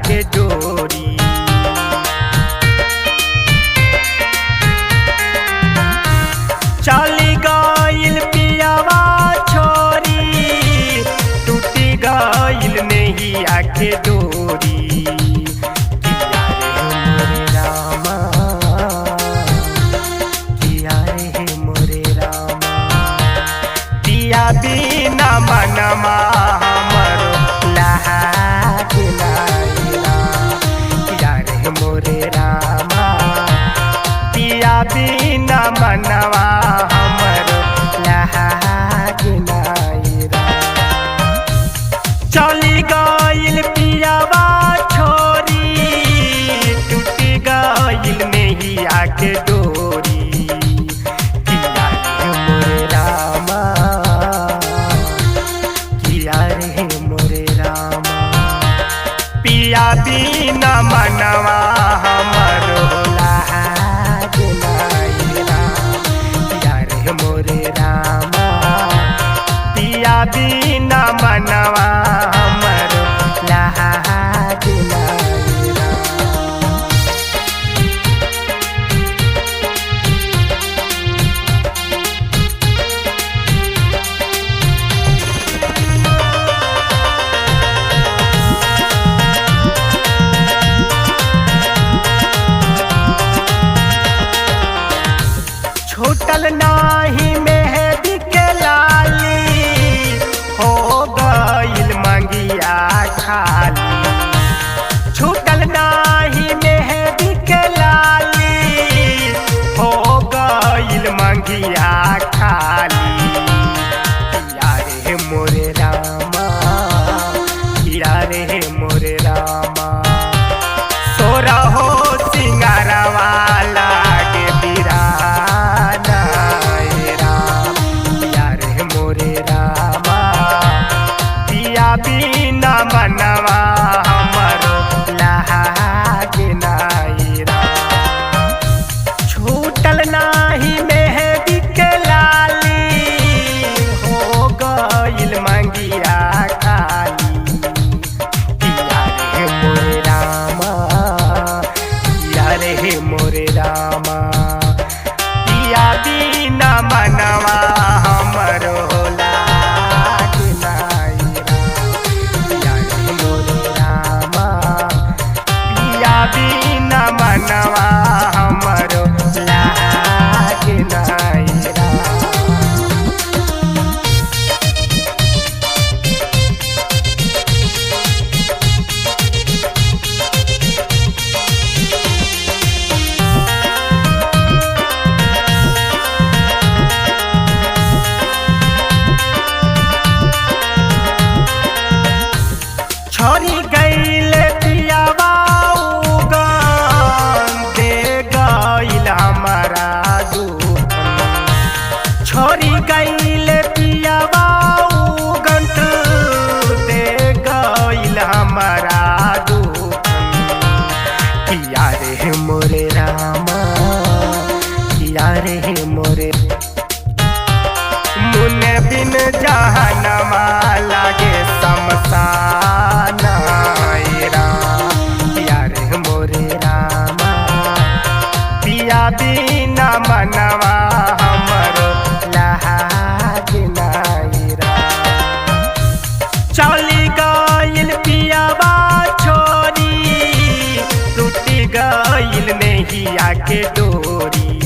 के डोरी। चली गइल पियावा छोरी, टूटी गइल नैया के डोरी। किया रे मोरे रामा, किया रे मोरे रामा, पिया बिना मनमा हमरो लागे नाइरा। किया रे मोरे रामा, पिया बिना मनवा हमरो लागे नाइरा। चली गइल पियावा छोरी, टूटी गइल नैया के डोरी। किया रे मोरे रामा, किया रे मोरे रामा, पिया बिना मनवा हमरो लागे नाइरा। किया रे मोरे रामा, पिया बिना मनवा हमरो लागे नाइरा। छूटल नाही मेहंदी के लाली, हो गइल मंगिया खाली। छूटल नाही मेहंदी के लाली, हो गइल मंगिया खाली। किया रे मोरे रामा, किया रे मोरे रामा, सोरा हो सिंगारवा लागे बिराना ए राम। पिया रे मोरे रामा, पिया बिना मनवा हमरो लागे नाइरा। छूटल नाही मेहंदी के लाली, हो गइल मंगिया खाली। किया रे मोरे रामा, किया रे मोरे रामा, पिया बिना मनवा हमरो लागे नाइरा। किया रे मोरे रामा, पिया बिना मनवा हमरो लागे नाइरा। छोरी गइल पियावा उगन, दे गइल हमारा दुख। छोरी गइल पियावा उगन, दे गइल हमारा दुख। किया रे मोरे रामा, किया रे मोरे, मुने बिन जहनमा लागे शमशाना ए राम। पिया रे मोरे रामा, पिया बिना मनवा हमरो लागे नाइरा। चली गइल पियावा छोरी, टूटी गइल नैया के डोरी।